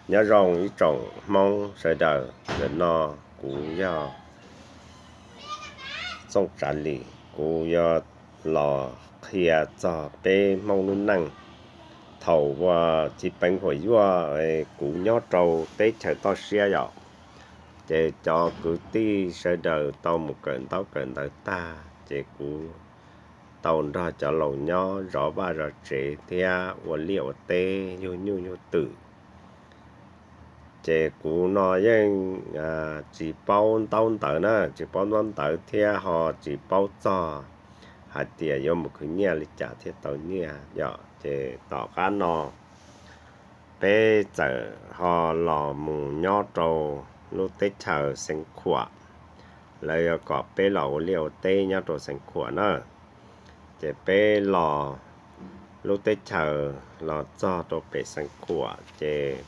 Nyob zoo ib tsoom Hmoob sawv daws, ntawm no kuv yog Txooj Tsav Lis, kuv yuav los qhia txog peb Hmoob lub neej. Thaum uas txiv peev huam yuaj kuv nyob rau teb chaws toj siab yom, ces cov kwv tij sawv daws tau mus kawm ntaub kawm ntawv tag, ces kuv tau nrog cov laus nyob zov vaj zov tsev thiab ua liaj ua teb yug nyuj yug twm. Ces kuv no yeej tsis paub ntaub ntawv na, tsis paub ntaub ntawv thiab ho tsis paub txog hais tias yuav mus khwv nyiaj li cas thiaj tau nyiaj yom. Ces tom qab no peb txawm ho los mus nyob rau lub teb chaws Xeev Khuam, lawv yuav kom peb los ua liaj ua teb nyob rau Xeev Khuam na. Ces peb los lub teb chaws los txog rau pem Xeev Khuam ces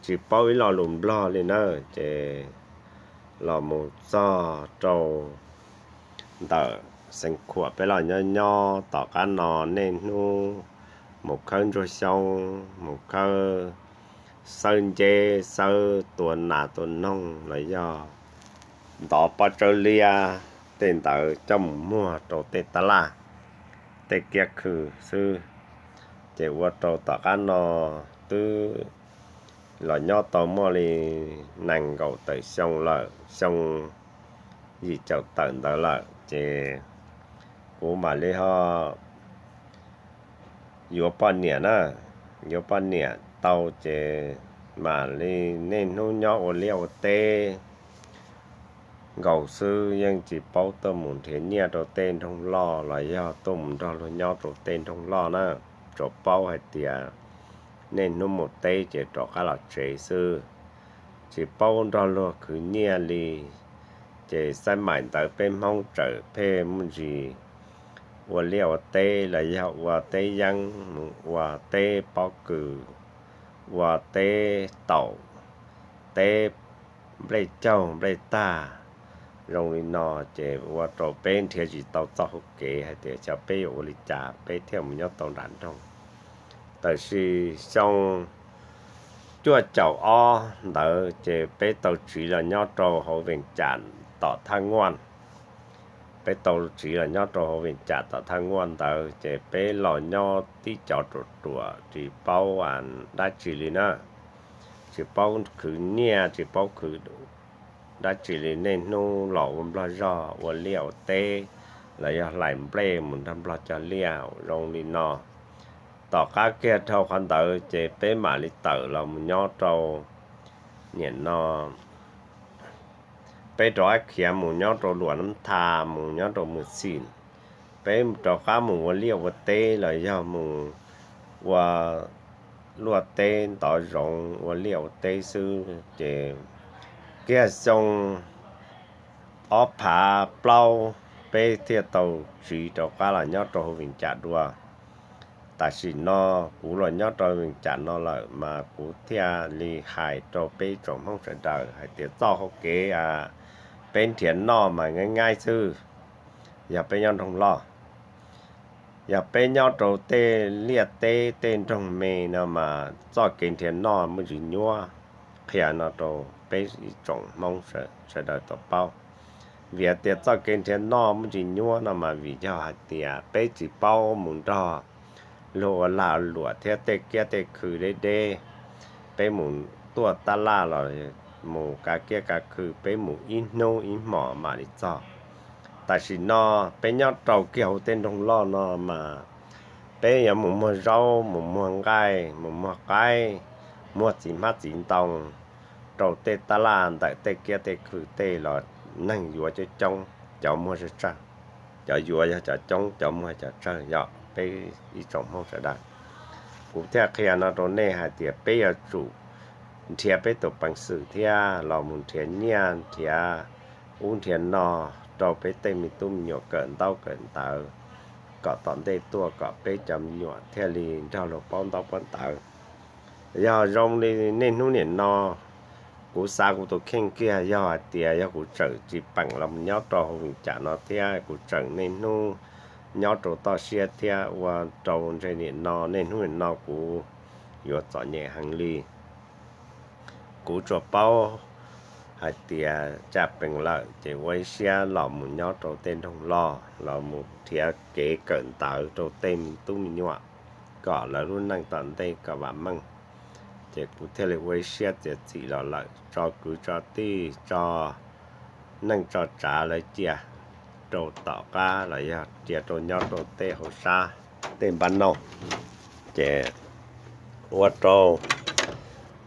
tsis paub ib lo lus Nplog li na, ces los mus txog rau ntawm Xeev Khuam peb los nyob nyob tom qab no niaj hnub mus khawb ntsuag xyoob, mus khawb xawb nceb, xawb tua nas tua noog los yog ntov pob tsawb liab tej ntawd coj mus muag rau tej taj laj, tej kiab khw xwb. Ces ua rau tom qab no twb los nyob tau muaj li nees nkaum tawm xyoo lawm, xyoo yim caum tawm ntawd lawm, ces kuv mam li ho yuav poj niam na. Yuav poj niam tau ces mam li niaj hnub nyob ua liaj ua teb nkaus xwb, yeej tsis paub tuaj mus nrhiav nyiaj rau tej nroog loj los yog tuaj mus nrog luag nyob rau tej nroog loj na. Tsuas paub hais tias niaj hnub mus teb ces rov qab los tsev xwb, tsis paub nrog luag khwv nyiaj li. Ces xab maim ntawd peb Hmoob txawm pheej muaj ntsis ua liaj ua teb los yog ua teb yeeb, mus ua teb pob kws, ua teb taum, teb nplej caug nplej tag. Zoo li no ces ua rau peb nrhiav tsis tau txoj hauv kev hais tias xyov peb yuav ua li cas peb thiaj mus nyob tau nram nroog. Tab sis xyoo cuaj caum ob ntawd ces peb tau tsiv los nyob rau hauv Vees Cam tom Thaj Nguaj. Peb tau tsiv los nyob rau hauv Vees Cam tom Thaj Nguaj ntawd ces peb los nyob tib co ruam ruam tsis paub dab tsi li na, tsis paub khwv nyiaj tsis paub khwv dab tsi li, niaj hnub los ua nplog zog ua liaj ua teb los yog hlais nplej mus nrog nplog cog liaj zoo li no. Tom qab kiag dhau qhov ntawd ces peb mam li tawm los mus nyob rau, nim no peb rov qab khiav mus nyob rau Luam Nab Tha, mus nyob rau Mus Xim. Peb rov qab mus ua liaj ua teb los yog mus ua luaj teb ntov zoov ua liaj ua teb xwb ces kiag xyoo ob phav plaub peb thiaj tau tsiv rov qab los nyob rau hauv Vees Cam dua. Tam sim no kuv los nyob rau Vees Cam no lawm mas kuv thiaj li hais rau peb tsoom Hmoob sawv daws hais tias txoj hauv kev peb nrhiav noj mas nyaib nyaib xwb. Yog peb nyob nroog loj, yog peb nyob rau tej liaj teb tej nroog me no mas txoj kev nrhiav noj muaj ntsis nyuab. Qhia no rau peb ib tsoom Hmoob sawv daws tau paub. Vim tias txoj kev nrhiav noj muaj ntsis nyuab no mas vim yog hais tias peb tsis paub mus nrog luag ua lag luam thiab tej kiab tej khw deb deb. Peb mus tuaj taj laj los mus kav kiab kav khw peb mus ib hnub ib hmos mam li txog. Tam sim no peb nyob rau kiag hauv tej nroog loj no mas peb yuav mus muag zaub, mus muag nqaij, mus muag qaib, muag txiv hmab txiv ntoo rau tej taj laj ntawm tej kiab tej khw tej los neeg yuav coob coob, cov muag tsawg tsawg, cov yuav yog cov coob, cov muag cov tsawg yom peb ib tsoom Hmoob sawv daws. Kuv thiaj qhia no rau nej hais tias peb yuav tsum nrhiav peb tus peev xwm thiab los mus nrhiav nyiaj nrhiav ub nrhiav no rau peb tej me tub me nyuam kawm ntaub kawm ntawv kom tom ntej tuaj kom peb cov me nyuam thiaj li nrog luag paub ntaub paub ntawv. Yog zoo li niaj hnub nim no kuv xav kuv tus kheej kiag yog hais tias yog kuv tseem tsis peem los nyob rau hauv Vees Cam no thiab kuv tseem niaj hnub nyob rau toj siab thiab ua rau ntshe nim no niaj hnub nim no kuv yuav txom nyem heev li. Kuv tsuas paub hais tias caj pees lawm ces ua ib siab los mus nyob rau tej nroog loj los mus nrhiav kev kawm ntawv rau tej me tub me nyuam kom lawv lub neej tom ntej kom vam meej. Ces kuv thiaj li ua ib siab txiav txim los lawm tso kwv tso tij tso neej tso tsav lawv cia rau tom qab los yog cia rau nyob rau tej hauv sab tej npab noj. Ces ua rau,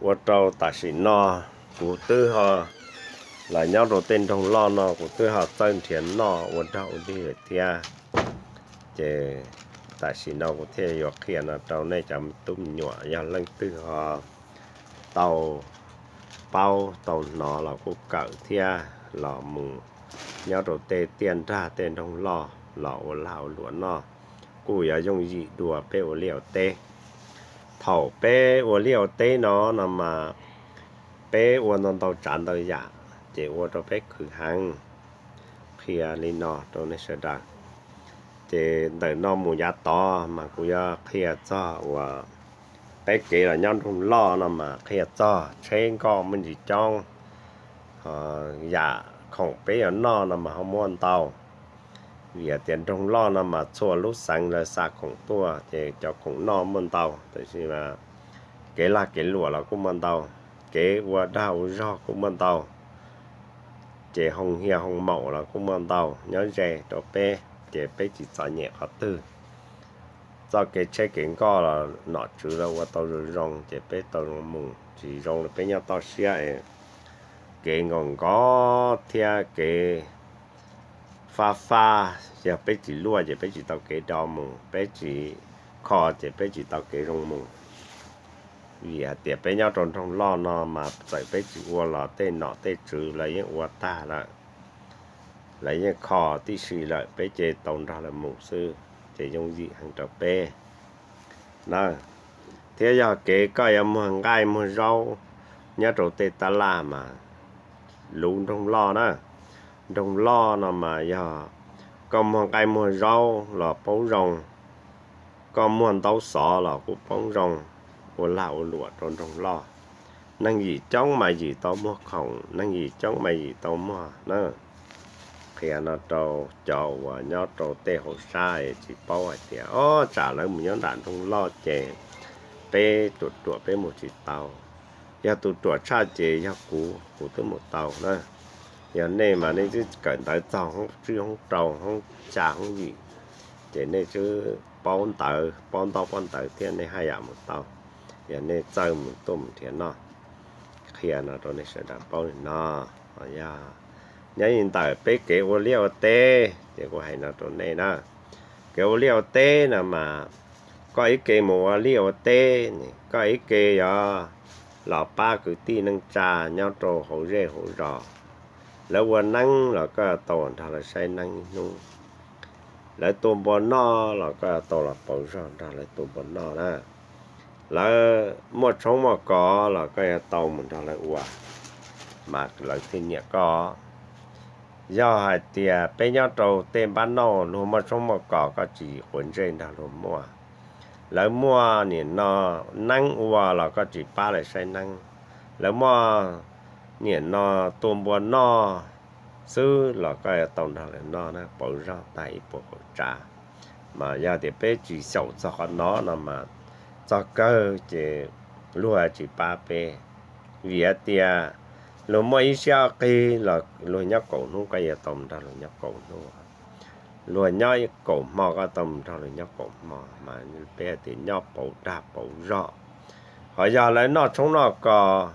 ua rau tam sim no kuv twb ho los nyob rau tej nroog loj no kuv twb ho txawj nrhiav noj ua nrog ua nrig lawm thiab. Ces tam sim no kuv thiaj yuav qhia no rau nej cov tub me nyuam, yog leej twg ho tau paub tau hnov los kuj kawm thiab los mus nyob rau tej tiaj nrag tej nroog loj los ua lag ua luam noj kuj yuav yooj yim dua peb ua liaj ua teb. Thaum peb ua liaj ua teb no no mas peb ua ntau ntau tsav ntau yam ces ua rau peb khwv heev. Qhia li no rau nej sawv daws. Ces ntawm no mus yav tod mas kuv yuav qhia txog uas peb kev los nyob nroog loj no mas qhia txog tsheb nkoj muaj ntsis coob, yam khoom peb yuav noj no mas ho muaj ntau. Vim hais tias nroog loj no mas txhua lub xeev lawv xa khoom tuaj ces cov khoom noj muaj ntau, tab sis mas kev lag kev luam los kuj muaj ntau, kev ua dag ua zog kuj muaj ntau, ces hoo hias hoo maum los kuj muaj ntau nyob ze rau peb, ces peb tsis txom nyem qhov twg. Txoj kev tsheb kev nkoj los nom tswv lawv ua tau zoo zoo ces peb tau zoo mus, tsis zoo li peb nyob toj siab es kev nkaus nkob thiab kev fab fab, yog peb tsis luaj ces peb tsis tau kev do mus, peb tsis kho ces peb tsis tau kev zoo mus. Vim hais tias peb nyob rau nroog loj no mas txawm peb tsis ua los tej nom tej tswv lawv yeej ua tag lawm, lawv yeej kho tib si lawm, peb ces tau nrog lawv mus xwb ces yooj yim heev rau peb na. Thiab yog kev koj yuav muag nqaij muag zaub nyob rau tej tab laj mas luv nroog loj na. Nroog loj no mas yog koj muag nqaij muag zaub los poob zoo, koj muag ntaub xov los kuj poob zoo, ua lag ua luam rau nroog loj. Neeg yim coob mas yim tau muag khoom, neeg yim coob mas yim tau muag na. Qhia no rau cov uas nyob rau tej hauv sab es tsis paub hais tias, o, tsam lawv mus nyob nram nroog loj ces peb ruam ruam peb mus tsis tau. Yog tus ruam tshaj ces yog kuv, kuv twb mus tau na. Yog nej mas nej twb kawm ntawv txog hoob tsib hoob rau hoob xya hoob yim, ces nej twb paub ntawv paub ntaub paub ntawv thiab nej haj yam mus tau. Yog nej txawj mus tuaj mus nrhiav noj, qhia no rau nej sawv daws paub li no. Yog nyob li ntawm peb kev ua liaj ua teb ces kuv hais no rau nej na, kev ua liaj ua teb no mas koj ib ke mus ua liaj ua teb, koj ib ke yuav los pab kwv tij neej tsa nyob rau hauv zej hauv zos. Lawv ua neeb los koj yuav tau nrog lawv saib neeb ib hnub. Lawv tua npua noj los koj yuav tau los pauv zog nrog lawv tua npua noj na. Lawv muaj tshoob muaj kos los koj yuav tau mus nrog lawv ua, mas lawv thiaj nyiam koj. Yog hais tias peb nyob rau tej npab noj luag muaj tshoob muaj kos koj tsis quav ntsej nrog luag muaj, lawv muaj nim no neeb ua los koj tsis pab lawv saib neeb, lawv muaj nim no tua npua noj xwb los koj yuav tau nrog lawv noj na, pauv zog tag ib puas kaum tsav. Mas yog tias peb tsis xyaum txog qhov no no mas txog kawg ces luag tsis pab peb. Vim hais tias luag muaj ib siab qig los luag nyob kaum hnub koj yuav tau mus nrog luag nyob kaum hnub, luag nyob kaum hmo koj tau mus nrog luag nyob kaum hmo, mas peb hais tias nyob pauv dag pauv zog. Ho yog lawv noj tshoob noj kos,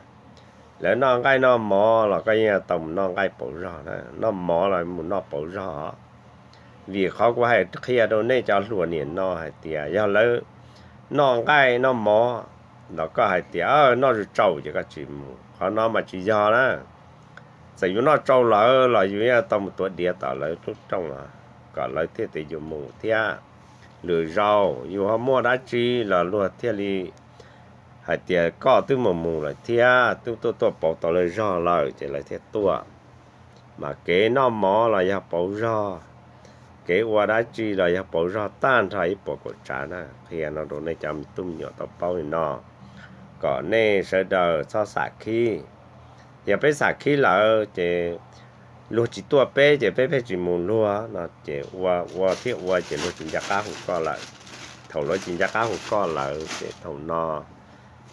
lawv noj nqaij noj mov los koj yeej tau mus noj nqaij pauv zog na, noj mov los mus noj pauv zog. Vim qhov kuv hais qhia rau nej cov hluas nim no hais tias yog lawv noj nqaij noj mov los koj hais tias noj tsis tau ces koj tsis mus, qhov no mas tsis yog na. Txawm yus noj tau lawm los yus yeej tau mus tuav diav tom lawv lub rooj los kom lawv thiaj tias yus mus thiab. Lwm zaus yus ho muaj dab tsi los luag thiaj li hais tias koj twb mus mus lawm thiab twb tuaj tuaj pauv tau lawv zog lawm ces lawv thiaj tuaj. Mas kev noj mov los yog pauv zog, kev ua dab tsi los yog pauv zog tag nrho ib puas kaum tsav na. Qhia no rau nej cov tub me nyuam tau paub li no. kom nej sawv daws txhob xam khib. Yog peb xam khib lawm ces luag tsis tuaj peb ces peb pheej tsis mus luag no ces ua ua thiab ua ces luag tsis nco qab hu koj lawm. Thaum luag tsis nco qab hu koj lawm ces thaum no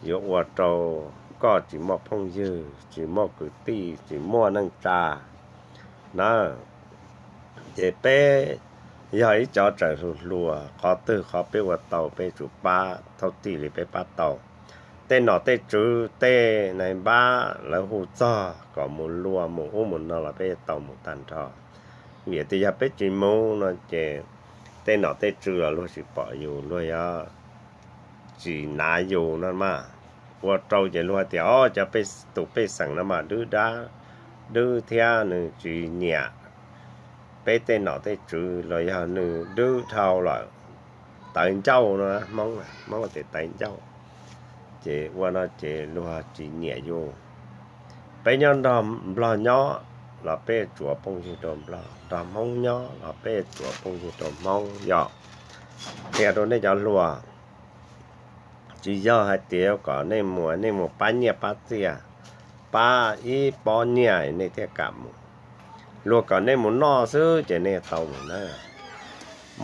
yuav ua rau koj tsis muaj phooj ywg, tsis muaj kwv tij, tsis muaj neej tsa na. Ces peb yog ib cov tseem hluas hluas, qhov twg qhov peb ua tau peb tsum pab thaum tij li peb pab tau. Tej nom tej tswv tej nais npab lawv hu txog kom mus luag mus ub mus no los peb tau mus tag nrho. Vim tias yog peb tsis mus no ces tej nom tej tswv los luag tsis pom yus, luag yog tsis nav yus no mas, ua rau ces luag tias o cov pej, tus pej xeem no mas dwb dab dwb thiab nws tsis nyiam peb tej nom tej tswv los yog nws dwb dhau lawm, tawv ncauj no, Hmoob, Hmoob tias tawv ncauj, ces ua no ces luag tsis nyiam yus. Peb nyob nrog Nplog nyob los peb tsuav phooj ywg rau Nplog, nrog Hmoob nyob los peb tsuav phooj ywg rau Hmoob yog. Qhia rau nej cov hluas, tsis yog hais tias kom nej mus, nej mus pab nyiaj pab txiaj, pab ib pob nyiaj nej thiaj kam mus. Luag kom nej mus noj xwb ces nej tau mus na.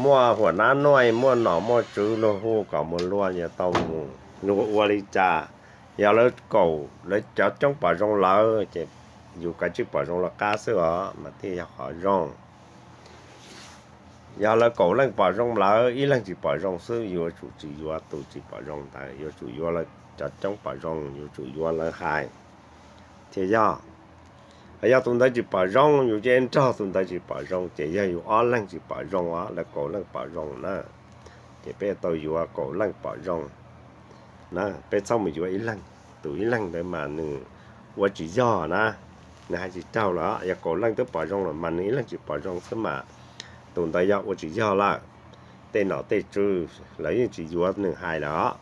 Muaj huam nab nuaj, muaj nom muaj tswv luag hu kom mus luag yuav tau mus. Luag ua li cas, yog lawv kaum lawv cov coob pom zoo lawm ces yus kav tsij pom zoo lawv qab xwb os mas thiaj yog qhov zoo. Yog lawv kaum leej pom zoo lawm ib leeg tsis pom zoo xwb, yuav tsum tsis yuav tus tsis pom zoo ntawd, yuav tsum yuav lawv cov coob pom zoo, yuav tsum yuav lawv hais thiaj yog. Yog tus ntawd tsis pom zoo yus cia nrog tus ntawd tsis pom zoo ces yog yus ob leeg tsis pom zoo os, lawv kaum leej pom zoo na, ces peb tau yuav kaum leej pom zoo na, peb txhob mus yuav ib leeg. Tus ib leeg ntawd mas nws ua tsis yog na, nws hais tsis raug lawm. Yog kaum leej twb pom zoo lawm mas nws ib leeg tsis pom zoo xwb mas tus ntawd yog ua tsis yog lawm. Tej nom tej tswv lawv yeej tsis yuav nws hais lawm,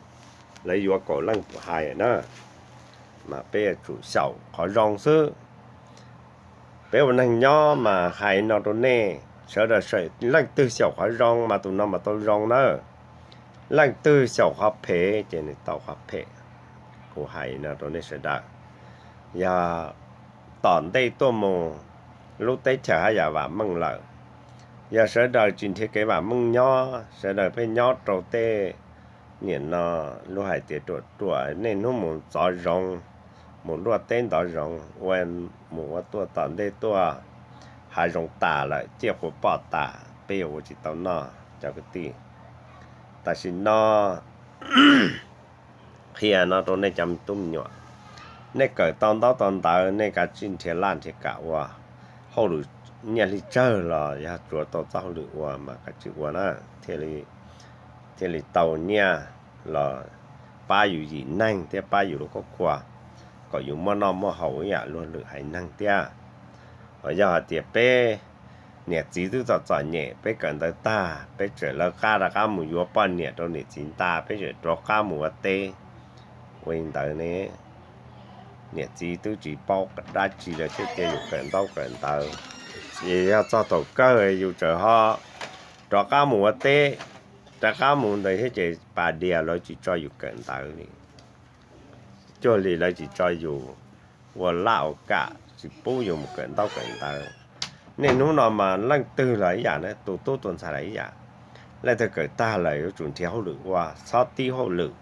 lawv yuav kaum leej pom hais na, mas peb yuav tsum xyaum qhov zoo xwb. Peb ua neeg nyob mas hais no rau nej sawv daws, leej twg xyaum qhov zoo mas tus no mas tau zoo na, leej twg xyaum qhov phem ces nws tau qhov phem. Kuv hais no rau nej sawv daws, yog tom ntej tuaj mus lub teb chaws haj yam vam meej lawm. Yog sawv daws tsis nrhiav kev vam meej nyob, sawv daws pheej nyob rau tej, nim no luag hais tias ruam ruam, niaj hnub mus ntxov zoov, mus luaj teb ntov zoov, ua, mus ua tuaj tom ntej tuaj, hav zoov tas lawm ciaj quav poj tas, peb yuav ua tsis tau noj cov kwv tij. Tam sim no qhia no rau nej cov me tub me nyuam, nej kawm tau ntaub tau ntawv nej kav tsij nrhiav laj nrhiav kam ua, hauj lwm nyiaj hli tsawg los yog tsuav tau txoj hauj lwm ua mas kav tsij ua na, thiaj li tau nyiaj los pab yus yim neeg thiab pab yus lub khuab khua, kom yus muaj noj muaj haus ib yam luag lwm haiv neeg thiab. Hos yog hais tias peb niam txiv twb txom txom nyem, peb kawm ntawv tag peb tseem lawv qab rov qab mus yuav poj niam rau niam txiv nta, peb tseem rov qab mus ua teb, ua li ntawd ne, niam txiv twb tsis paub dab tsi lawm thiaj cia yus kawm ntaub kawm ntawv. Ces yog txog thaum kawg yus tseem ho rov qab mus ua teb, rov qab mus ntawd thiab ces pas dias lawv tsis tso yus kawm ntawv li, cuag li lawv tsis tso yus ua laj ua kam, tsis pub yus mus kawm ntaub kawm ntawv. Niaj hnub no mas leej twg los ib yam na, tus tub tus ntxhais los ib yam, leej twg kawm tag lawm yuav tsum nrhiav hauj lwm ua, txhob tib hauj lwm.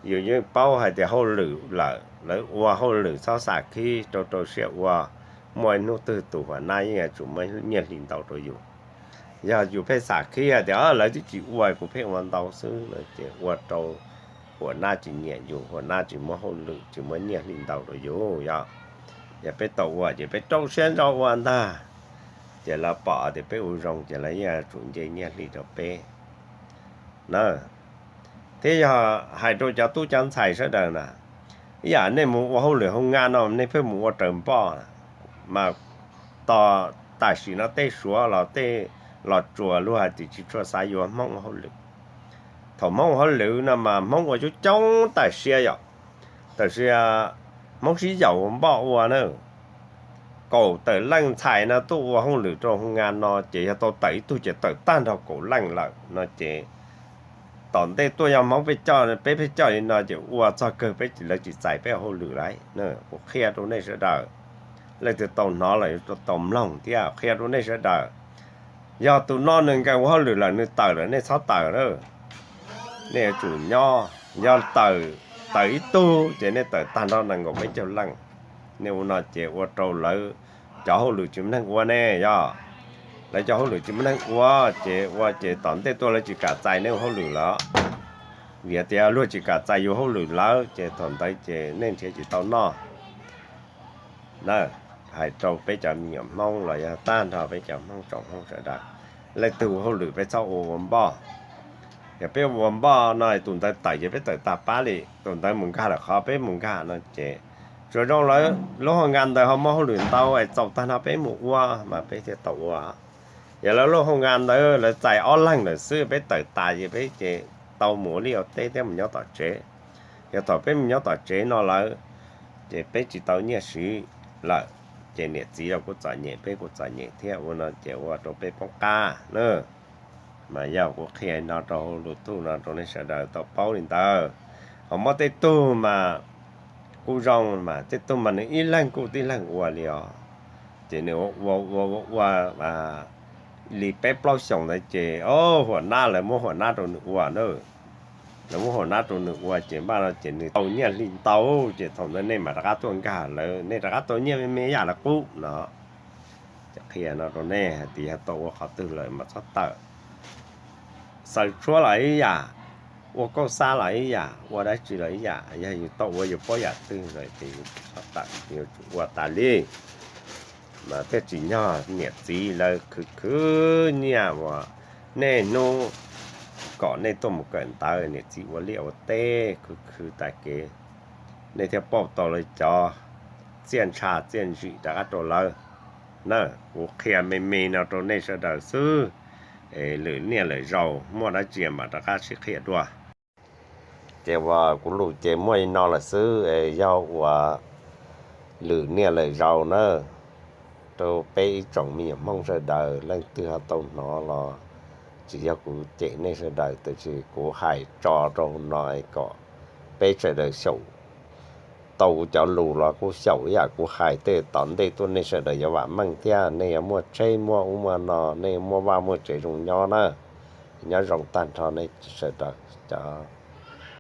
Yus yeej paub hais tias hauj lwm lawm, lawv ua hauj lwm txhob xam khib, rau rau siab ua, muaj ib hnub twg tus huam nab yeej yuav tsum muab nyiaj hli ntau rau yus. Yog yus pheej xam khib tias lawv twb tsis ua kuv pheej ua ntau xwb no ces ua rau huam nab tsis nyiam yus, huam nab tsis muab hauj lwm tsis muab nyiaj hli ntau rau yus yom. Yog peb tau ua ces peb rau siab ntso ua ntag, ces lawv pom tias peb ua zoo ces lawv yeej yuav tsum nce nyiaj hli rau peb na. Thiab yog hais rau cov tub cov ntxhais sawv daws na, ib yam nej mus ua hauj lwm hoo nga no nej pheej mus ua raws npoj, mas tos tam sim no tej Suav los tej Los Tsuas luag hais tias tsis tshua xav yuav Hmoob ua hauj lwm. Thaum Hmoob ua hauj lwm no mas Hmoob ua coob coob tam sia yom, tam sia Hmoob sib yaum ua npoj ua na. Kaum tawm leej ntxhais no tuaj ua hauj lwm rau hoo nga no ces yog tau tawm ib tug ces tawm tag nrho kaum leej lawm no ces tom ntej tuaj yog Hmoob peb coj, peb pheej coj li no ces ua txog kawg peb, lawv tsis txais peb ua hauj lwm lawm. Kuv qhia rau nej sawv daws, leej twg tau hnov los yuav tau mloog thiab, qhia rau nej sawv daws. Yog tus no nws nkees ua hauj lwm lawm, nws tawm lawm, nej txhob tawm na. Nej yuav tsum nyob, yog tawm, tawm ib tug ces nej tawm tag nrho nees nkaum peb caug leej. Nej ua no ces ua rau lawv cov hauj lwm tsis muaj neeg ua ne yog. Lawv cov hauj lwm tsis muaj neeg ua ces ua ces tom ntej tuaj lawv tsis kam txais nej ua hauj lwm lawm. Vim tias luag tsis kam txais yus hauj lwm lawm ces thaum ntawd ces nej nrhiav tsis tau noj na. Hais rau peb cov me nyuam Hmoob los yog tag nrho peb cov Hmoob tsoom Hmoob sawv daws, leej twg ua hauj lwm peb txhob ua ua npoj. Yog peb ua npoj no tus ntawd tawm ces peb tawm tag pab li, tus ntawd mus nkag lawm qhov peb mus nkag no ces tsuas zoo lawv lub hoo nka ntawd ho muaj hauj lwm ntau es txaus tag no peb mus ua mas peb thiaj tau ua. Yog lawv lub hoo nka ntawd lawv txais ob leeg lawm xwb, peb tawm tas ces peb ces tau mus ua liaj ua teb thiab mus nyob tom tsev. Yog thaum peb mus nyob tom tsev no lawm ces peb tsis tau nyiaj siv lawm, ces niam txiv los kuj txom nyem, peb kuj txom nyem thiab, ua no ces ua rau peb poob qab na. Mas yog kuv qhia no rau hauv lus thuj no rau nej sawv daws tau paub li ntawd. Ho muaj tej tug mas kuj zoo mas tej tug mas nws ib leeg kuj tib leeg ua li os. Ces nws ua ua ua ua li peb plaub xyoos ntawd ces o, huam nab lawv muab huam nab rau nws ua na. Lawv muab huam nab rau nws ua ces npaj no ces nws tau nyiaj hli ntau, ces thaum ntawd nej mam rov qab tuaj nkag lawv, nej rov qab tau nyiaj me me yam lawv qub no. Ces qhia no rau nej hais tias yog tau ua qhov twg lawm mas txhob tawm. Xaws tshuab los ib yam, ua kauj xab los ib yam, ua dab tsi los ib yam, yog yus tau ua yus paub yam twg lawm ces yus txhob tawm, yus tsum ua tas li. Mas thiaj tsim nyog niam txiv lawv khwv khwv nyiaj uas nej hnub kom nej tuaj mus kawm ntawv, niam txiv ua liaj ua teb khwv khwv tas kev, nej thiaj pauj tau lawv cov txiaj ntsha txiaj ntsim rov qab rau lawv na. Kuv qhia me me no rau nej sawv daws xwb, es lwm niaj lwm zaus muaj dab tsi mam rov qab sib qhia dua. Ces uas kuv lus ces muaj li no lawm xwb, yog uas lwm niaj lwm zaus na, rau peb ib tsoom me nyuam Hmoob sawv daws leej twg ho tau hnov los tsis yog kuv cem nej sawv daws, tab sis kuv hais tso rau no kom peb sawv daws xyaum tau kuv cov lus los kuj xyaum ib yam kuv hais tej tom ntej tuaj, nej sawv daws yuav vam meej thiab nej yuav muaj tsheb muaj ub muaj no, nej yuav muaj vaj muaj tsev zoo nyob na. Nyob zoo tag nrho nej sawv daws cov